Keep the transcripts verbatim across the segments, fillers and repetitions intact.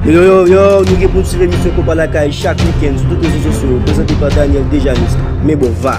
Yo, yo, yo, yo, nou gen pou n swiv emisyon Konpa Lakay chak wikenn sou tout rezo sosyo yo, prezante pa Daniel Dejanist. Men bon, va.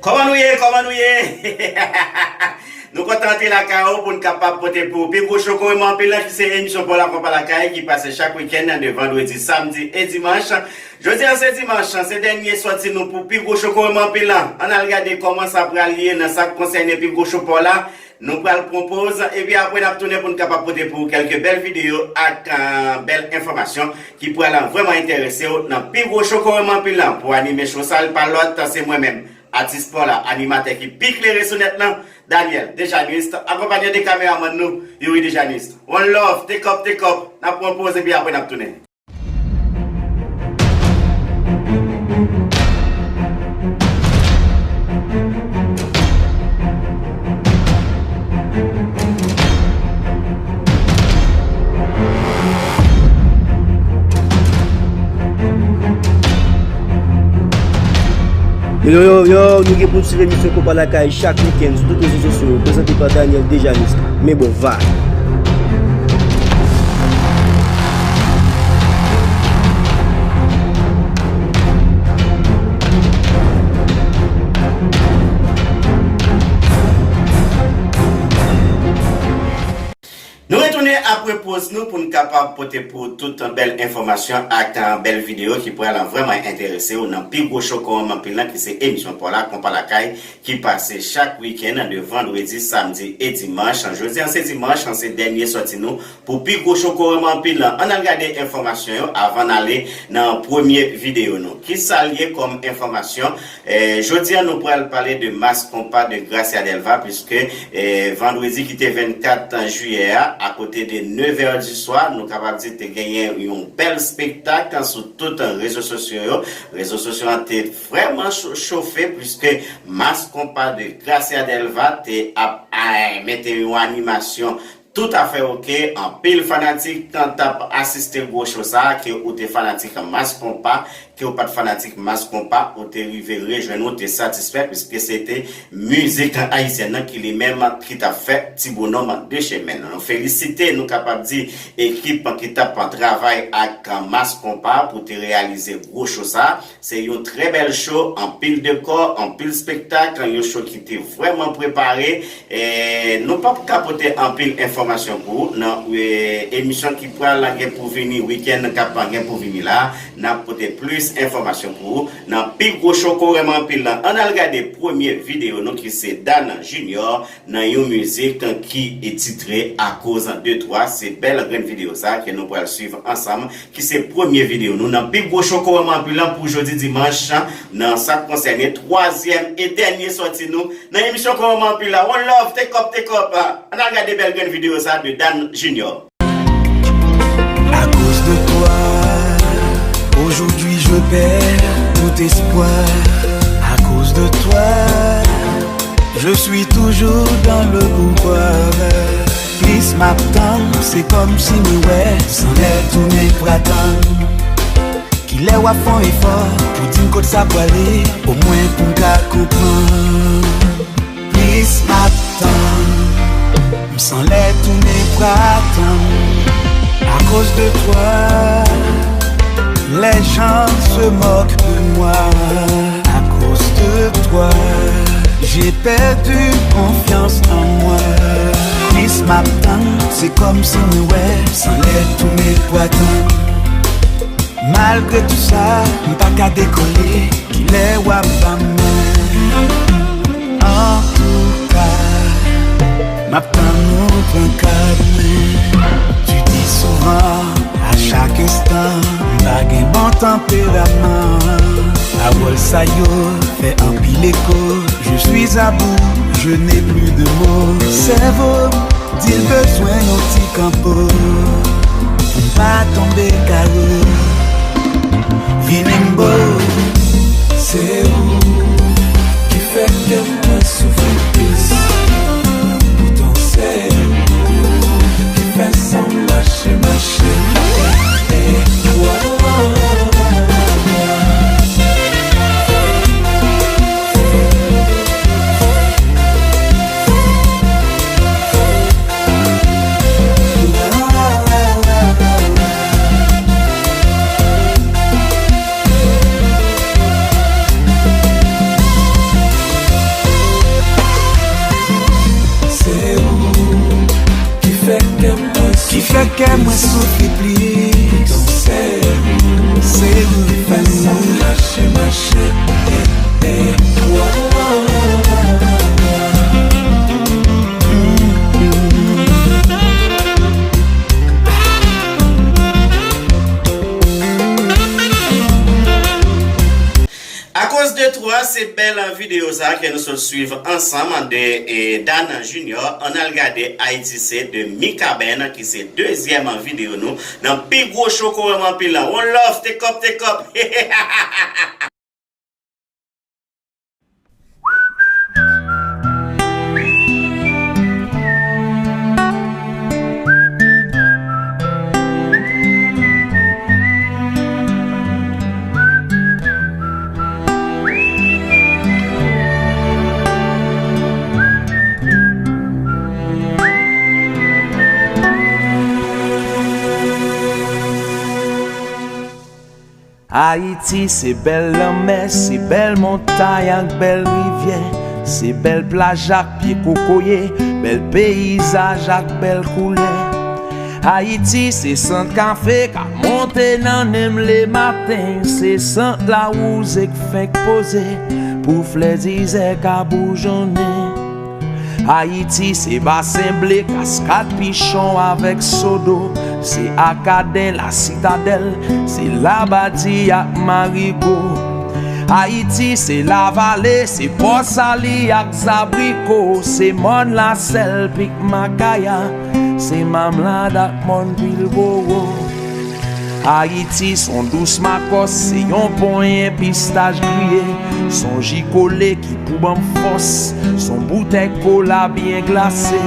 Kòman nou ye? Kòman nou ye? Nou kontan antre lakay ou pou n kapab pote pou ou pi gwo cho kowòm anpil lan ki se emisyon Pòla Konpa Lakay ki pase chak wikenn de vandredi, samdi e dimanch. Jodi a se dimanch, se dènye sòti nou pou pi gwo cho kowòm anpil lan. Ann al gade kòman sa pral ye nan sa k konsène pi gwo cho pòla. Nou pral pran poz, epi apre n ap tounen pou n kapab pote pou ou kèlke bèl videyo ak, ah, bèl enfòmasyon ki pral vrèman enterese w nan pi gwo cho kowòm anpil lan. Pou anime cho sa, l pa lòt, se mwen menm, atis pòla, animatè ki pi klere sou nèt lan, Daniel Dejanist, akonpanye de kameramann nou, Youri Dejanist. One love, take up, take up. N ap pran poz, epi apre n ap tounen. Yo, yo, yo, yo, nou gen pou n swiv emisyon Konpa Lakay chak wikenn sou tout rezo sosyo yo, prezante pa Daniel Dejanist. Men bon, va. Nou retounen apre poz nou pou n kapab pote pou tout bèl enfòmasyon ak, ah, bèl videyo ki pral vrèman enterese w nan pi gwo cho kowòm anpil lan ki se emisyon Pòla Konpa Lakay ki pase chak wikenn de vandredi, samdi e dimanch. Jodi a se dimanch, se dènye sòti nou pou pi gwo cho kowòm anpil lan. Ann al gade enfòmasyon yo avan n ale nan premye videyo nou. Kisa l ye kòm enfòmasyon? Eh, jodi a nou pral pale de Mass Konpa de Gracia Delva, piske, eh, vandredi ki te vennkat jiyè a, akote de nevè di swa, nou kapab di te genyen yon bèl spektak sou tout rezo sosyo yo. Rezo sosyo an te vrèman cho-, chofe, piske Mass Konpa de Gracia Delva te ap, eh, mete yon animasyon toutafè oke, anpil fanatik t ap asiste gwo cho sa a, ke ou te fanatik Mass Konpa, ke ou pa t fanatik Mass Konpa, ou te rive rejwenn ou, te satisfè, piske se te mizik ayisyèn nan ki li menm ki t ap fè ti bonòm de chemen. Nou felisite, nou kapab di, ekip ki t ap travay ak Mass Konpa pou te reyalize gwo cho sa a. Se yon trè bèl cho, anpil dekò, anpil spektak, yon cho ki te vrèman prepare. E, nou p ap ka pote anpil enfòmasyon pou ou nan, e, emisyon ki pral gen pou vini, wikenn k ap gen pou vini la. N ap pote plis enfòmasyon pou ou nan pi gwo cho kowòm anpil lan. Ann al gade premye videyo nou ki se Dan Junior nan yon mizik ki titre Akoz de Twa. Se bèl grenn videyo sa ke nou pral swiv ansanm, ki se premye videyo nou nan pi gwo cho kowòm anpil lan pou jodi dimanch, nan sa k konsène twazyèm e dènye sòti nou nan emisyon kowòm anpil lan. One love, take up, take up. Ann al gade bèl grenn videyo sa de Dan Junior. À cause de toi, aujourd'hui je perds tout espoir. À cause de toi, je suis toujours dans le brouhaha. Plis m ap tann, se kòmsi mwen wè, sanlè tounen pral tann. Kilè w ap fè yon efò pou di m kot sa prale, omwen pou m ka konprann. Plis m ap tann, m sanlè tounen pral tann. À cause de toi, les gens se moquent de moi. À cause de toi, j'ai perdu confiance en moi. Plis m ap tann, se kòmsi m wè, sanlè tounen pral tann. Malgre tou sa, m pa ka dekole, kilè w ap ban m men. Antouka, m ap tann ou pran kad men. Tu dis souvent, à chaque instant, m pa gen bon tanperaman. Pawòl sa yo fè anpil eko. Je suis à bout, je n'ai plus de mots. Sèvo m di l bezwen yon ti kanpo pou m pa tonbe kawo. Vini m bo, se ou ki fè kè mwen soufri plis. Poutan se ou ki fè san m mache, mache. Li fè kè mwen soufri plis. Se ou, se ou ki fè sa mache, mache. Akoz de twa, se bèl videyo sa ke nou sot swiv ansanm de, e, Dana Junior. Ann al gade Ayiti se de Mikaben, ki se dezyèm videyo nou nan pi gwo cho kowòm anpil lan. One love, take up, take up. Ayiti se bèl lanmè, se bèl montay ak bèl rivyè, se bèl plaj ak pye kokoye, bèl peyizaj ak bèl koulè. Ayiti se sant kafe k ap monte nan nen m lematen, se sant lawouze k fenk poze pou flè dizè ka boujonnen. Ayiti se basen ble, kaskad pichon avèk sodo, se Akaden, Lasitadèl, se Labadi ak Marigo. Ayiti se lavale, se Pòsali ak Zabriko, se mòn Lasèl, Pik Makaya, se Mamlad ak mòn Pilbowo. Ayiti s on dous makòs, se yon ponyen pistach griye, s on ji kole ki pou ban m fòs, s on boutèy kola byen glase.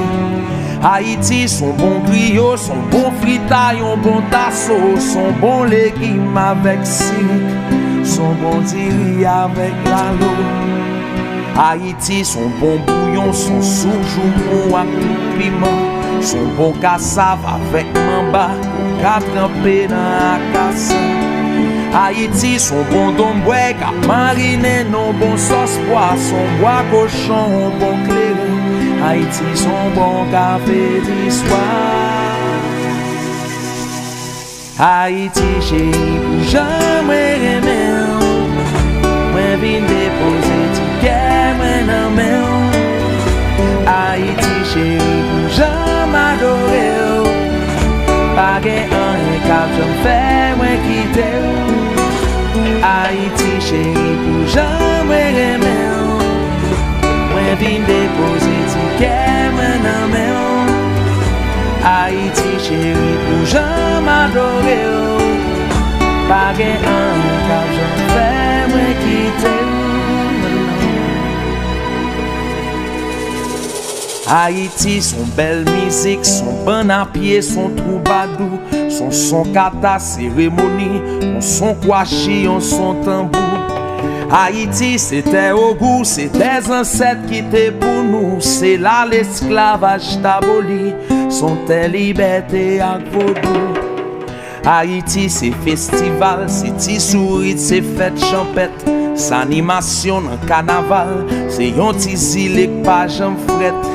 Ayiti s on bon griyo, s on bon fritay, yon bon taso, s on bon legim avèk sirik, s on bon diri avèk lalo. Ayiti s on bon bouyon, s on soup joumou ak tout piman, s on bon kasav avèk manba ou ka tranpe nan akasa. Ayiti s on bon donbwèy k ap marinen nan bon sòs pwa, s on bwa kochon, on bon kleren. Ayiti s on bon kafe di swa. Ayiti cheri, pou jan mwen renmen w, mwen vin depoze ti kè mwen nan men w. Ayiti cheri, pou jan m adore w, pa gen anyen k ap janm fè mwen kite w. Ayiti cheri, pou jan mwen renmen w, mwen vin depoze ti kè mwen nan men w. Ayiti cheri, pou jan m adore w, pa gen anyen k ap janm fè mwen kite w, non, non. Ayiti s on bèl mizik, s on bann a pye, s on twoubadou, s on son kata seremoni, yon son kwachi, yon son tanbou. Ayiti se tè ogou, se tè zansèt kite pou nou, se la lesklavaj t aboli, s on tè libète ak vodou. Ayiti se festival, se ti sourit, se fèt chanpèt, s animasyon nan kanaval, se yon ti zile k pa janm frèt.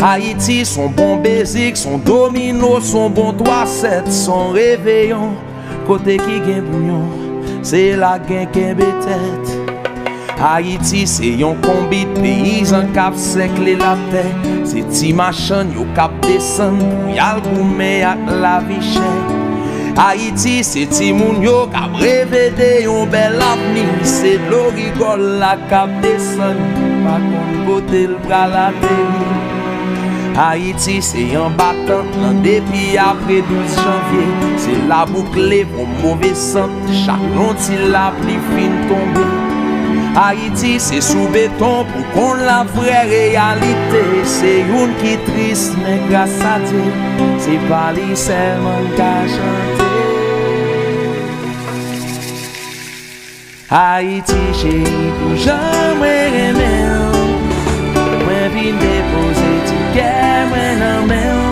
Ayiti s on bon bezik, s on domino, s on bon twa sèt, s on reveyon kote ki gen bouyon, se la k gen kenbe tèt. Ayiti se yon konbit peyizan k ap sèkle latè. Se ti machann yo k ap desann pou y al goumen ak lavi chè. Ayiti se timoun yo k ap reve de yon bèl avni. Se dlo rigòl la k ap desann, pa konn kote l pral ateri. Ayiti se anba tant lan depi apre douz janvye. Se la bouk leve yon move sant chak lonti lapli fin tonbe. Ayiti se sou beton pou konn lavrè reyalite. Se youn ki tris, men gras a Dye, se pa li sèlman n ka chante. Ayiti cheri, pou jan mwen renmen w, mwen vin depoze ti kè mwen nan men w.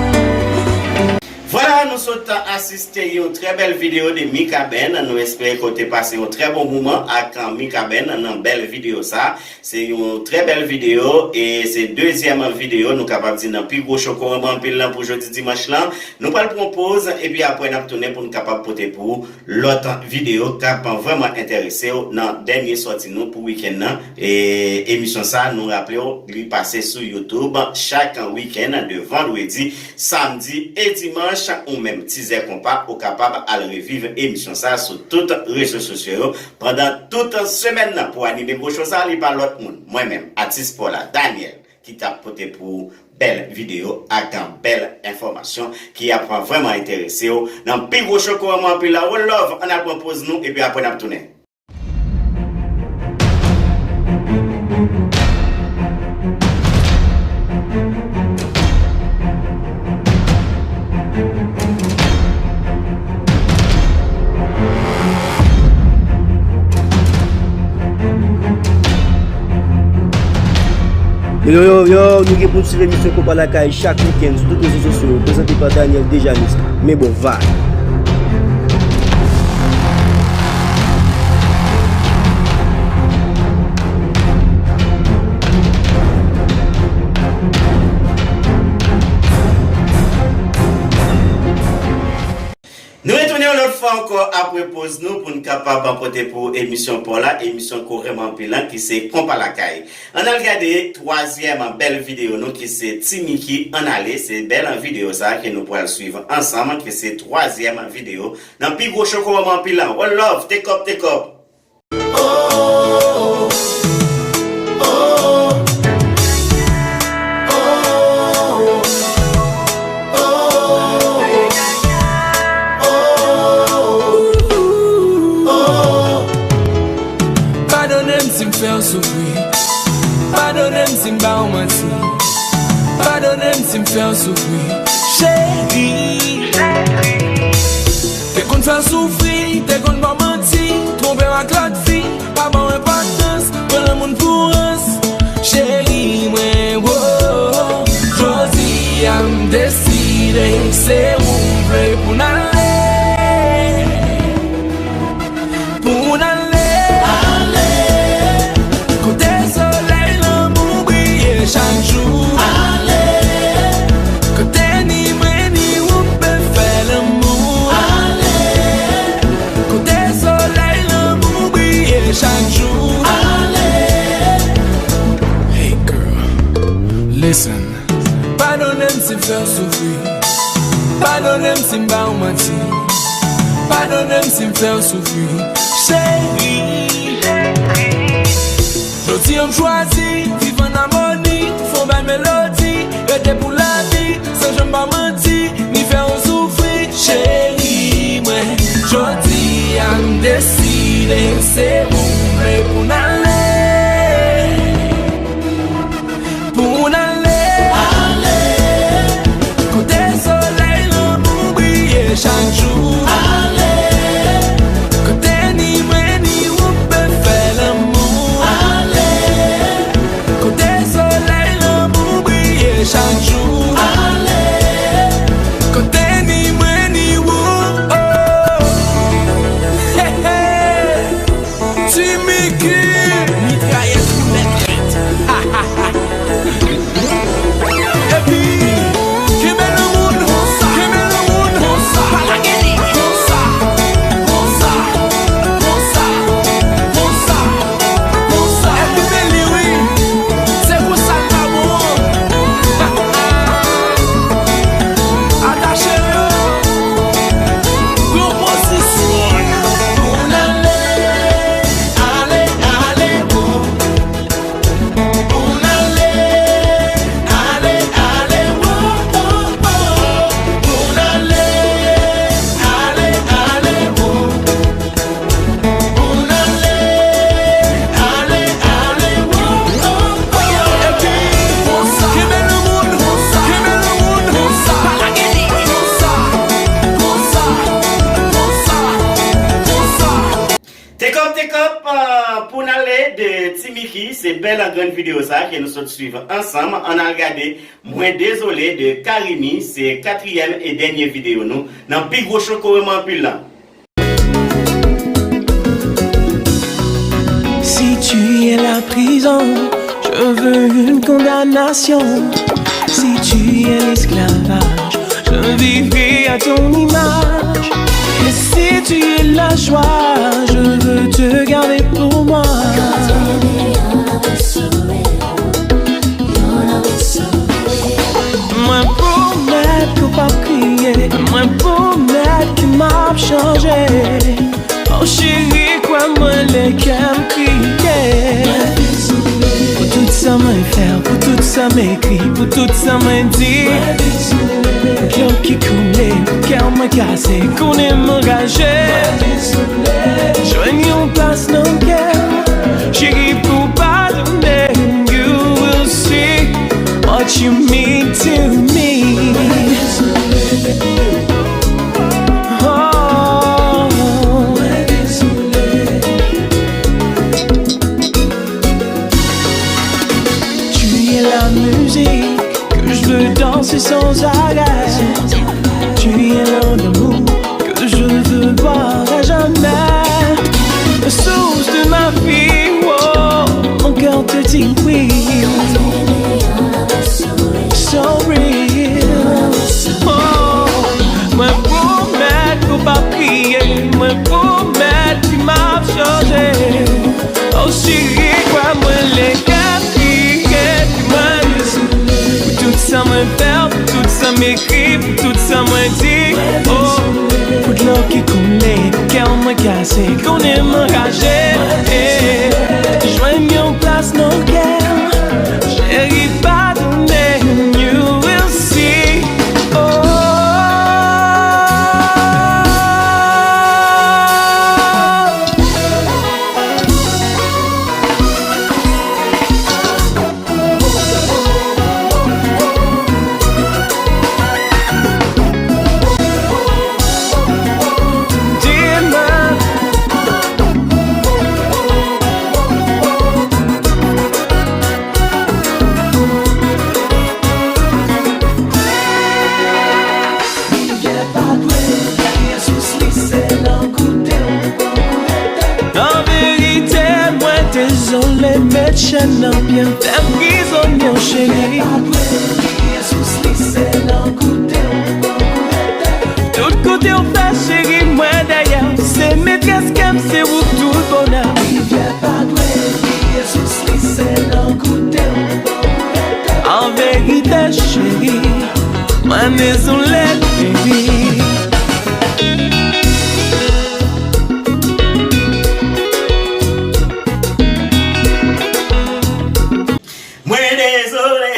Vwala, Sot asiste yon trè bèl videyo de Mikaben. Nou espere ke w te pase yon trè bon moman ak Mikaben nan bèl videyo sa. Se yon trè bèl videyo e se dezyèm videyo, nou kapab di, nan pi gwo cho koranm anpil lan pou jodi dimanch lan. Nou pral pran yon poz epi apre n ap tounen pou n kapab pote pou ou lòt videyo k ap vrèman enterese w nan dènye sòti nou pou wikenn nan. E emisyon sa, nou raple w, li pase sou YouTube chak wikenn de vandredi, samdi e dimanch, ou menm tizè konpa, ou kapab al reviv emisyon sa sou tout rezo sosyo yo pandan tout semèn nan. Pou anime gwo cho sa, li pa lòt moun, mwen menm, atis pa w la, Daniel, ki t ap pote pou ou bèl videyo ak bèl enfòmasyon ki ap vrèman enterese w nan pi gwo cho koranm anpil la. One love, ann al pran poz nou epi apre n ap tounen. Yo, yo, yo, nou gen pou n swiv emisyon Konpa Lakay chak wikenn sou tout rezo sosyo yo, prezante pa Daniel Dejanus. Men bon, vibe. Nou retounen yon lòt fwa ankò apre poz nou pou n kapab pote pou emisyon pa w la, emisyon koranm anpil lan ki se Konpa Lakay. Ann al gade twazyèm bèl videyo nou ki se Ti Miki Ann Ale. Se bèl videyo sa ke nou pral swiv ansanm, ki se twazyèm videyo nan pi gwo cho koranm anpil lan. One love, take up, take up. Padone m si m fè w soufri. Padone m si m ba w manti. Padone m si m fè w soufri. Cheri, te konn fè w soufri, te konn ba w manti, twonpe w ak lòt fi, pa ba w enpòtans, pran moun pou rans. Cheri mwen, wo, jodi a m deside se ou m vle pou n ale. Pou n ale, ale kote solèy lanmou briye chak jou. Ale kote ni mwen ni ou pe fè lanmou. Ale kote solèy lanmou briye chak jou. Ale. Hey girl, listen. Padone m si m fè w soufri. Padone m si m ba w manti. Padone m si m fè w soufri. Cheri, jodi a m chwazi viv an amoni, fè w bèl melodi, rete pou lavi, san janm ba w manti, ni fè w soufri. Cheri mwen, jodi a m deside se ou m vle pou n ale. Pou n ale, ale kote solèy lanmou briye chak jou. Ale kote ni mwen ni ou pe fè lanmou. Ale kote solèy lanmou briye chak jou. Ale kote ni mwen ni ou. Oh. Hey, hey. Tu De Ti Mickey, se bèl an grenn videyo sa ke nou sot swiv ansanm. Ann al gade Mwen Dezole de Carimi, se katriyèm e dènye videyo nou nan pi gwo cho koreman anpil lan. Si tu es la prison, je veux une condamnation. Si tu es l'esclavage, je vivrai à ton image. Et si tu es la joie, je veux te garder pour moi. Mwen pwomèt ke w p ap kriye. Mwen pwomèt ke m ap chanje. Oh cheri, kwè mwen lè kè m kriye. Pou tout sa mwen fè, pou tout sa m ekri, pou tout sa mwen di. Dlo ki koule, pou kè mwen kase, konnen m angaje. Jwenn yon plas nan kè m. Cheri, pou padone m, you will see what you mean to me. Oh. Tu es la musique que je veux danser sans arrêt. Tu es l'eau d'amour que je veux boire à jamais. Source de ma vie, oh, mon cœur te dit oui. So real. Oh, mwen pwomèt ke w p ap kriye. Mwen pwomèt ke m ap chanje. Oh cheri, kwè mwen lè kè m kriye. Mwen dezole pou tout sa mwen fè, pou tout sa m ekri, pou tout sa mwen di. Oh, pou dlo ki koule, pou kè mwen kase, konnen m angaje. Jwenn yon plas nan kè m. Cheri, padone m, you will see. Oh. An verite, mwen dezole, met chèn nan pye m, fè m prizonye w, cheri. Tout kote w fè, cheri, mwen dèyè w. Se metrès kè m, se ou k tout bonè m. An verite, cheri, mwen dezole, baby. Mwen dezole.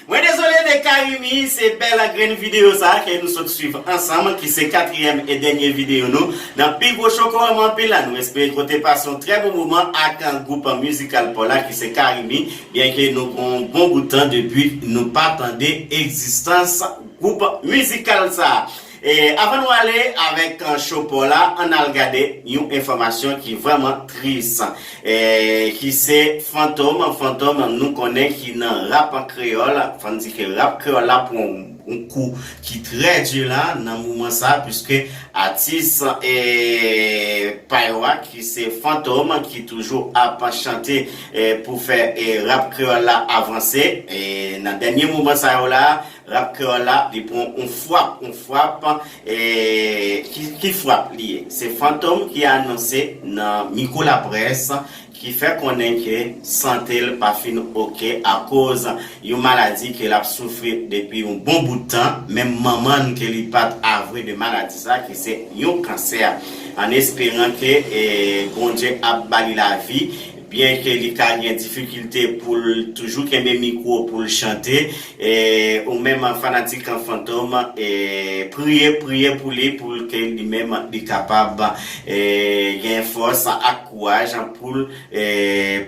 Mwen dezole de Carimi, se bèl grenn videyo sa ke nou sot swiv ansanm, ki se katriyèm e dènye videyo nou nan pi gwo cho koreman anpil la. Nou espere ke w te pase yon trè bon moman ak gwoup mizikal pa w la ki se Carimi, byenke nou gen yon bon bout tan depi nou pa tande egzistans gwoup mizikal sa. E avan nou ale avèk, eh, cho pa w la, ann al gade yon enfòmasyon ki vrèman tris, eh, ki se Fantom. Fantom, nou konnen ki nan rap kreyòl, fò n di ke rap kreyòl la pran yon, yon kou ki trè di la nan moman sa, piske atis, eh, pa yo a, ki se Fantom, ki toujou ap chante, eh, pou fè, eh, rap kreyòl la avanse. E nan dènye moman sa yo la, rap kreyòl la, li pran yon fwap, yon fwap, eh, ki, ki fwap li ye? Se Fantom ki anonse nan mikwo laprès, ki fè konnen ke sante l pa fin oke akoz yon maladi ke l ap soufri depi yon bon bout tan, menm manman l ke li pa t avwe de maladi sa, ki se yon kansè. An esperan ke, eh, Bondye ap ba li lavi, Byenke li ka gen difikilte pou l toujou kenbe mikwo pou l chante, e, ou menm fanatik Fantom, e, priye, priye pou li, pou ke li menm li kapab, e, gen fòs ak kouraj pou l, e,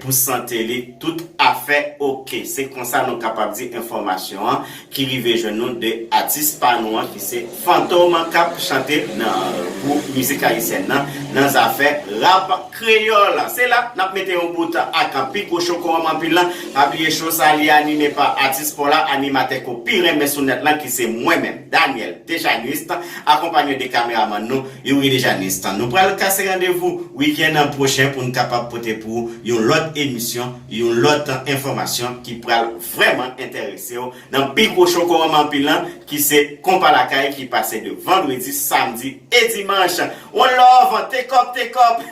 pou sante li tout afè oke. Se konsa nou kapab di enfòmasyon an ki rive jwenn nou de atis pa nou an ki se Fantom k ap chante nan gwoup mizik ayisyèn nan, nan zafè rap kreyòl. Se la n ap mete yon bout ak Piko Show Kowòm Anpil lan. Pa bliye show sa li anime pa atis pa w la, animatè ke w pi renmen sou nèt lan ki se mwen menm, Daniel Dejanist, akonpanye de kameramann nou, Youri Dejanist. Nou pral kase randevou wikenn pwochen pou n kapab pote pou ou yon lòt emisyon, yon lòt enfòmasyon ki pral vrèman enterese w nan Piko Show Kowòm Anpil lan, ki se Konpa Lakay ki pase de vandredi, samdi e dimanch. One love, take up, take up.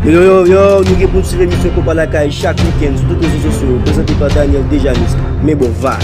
Yo, yo, yo, yo, nou gen pou n swiv emisyon Konpa Lakay chak wikenn sou tout rezo sosyo yo, prezante pa Daniel Dejanist. Men bon, va.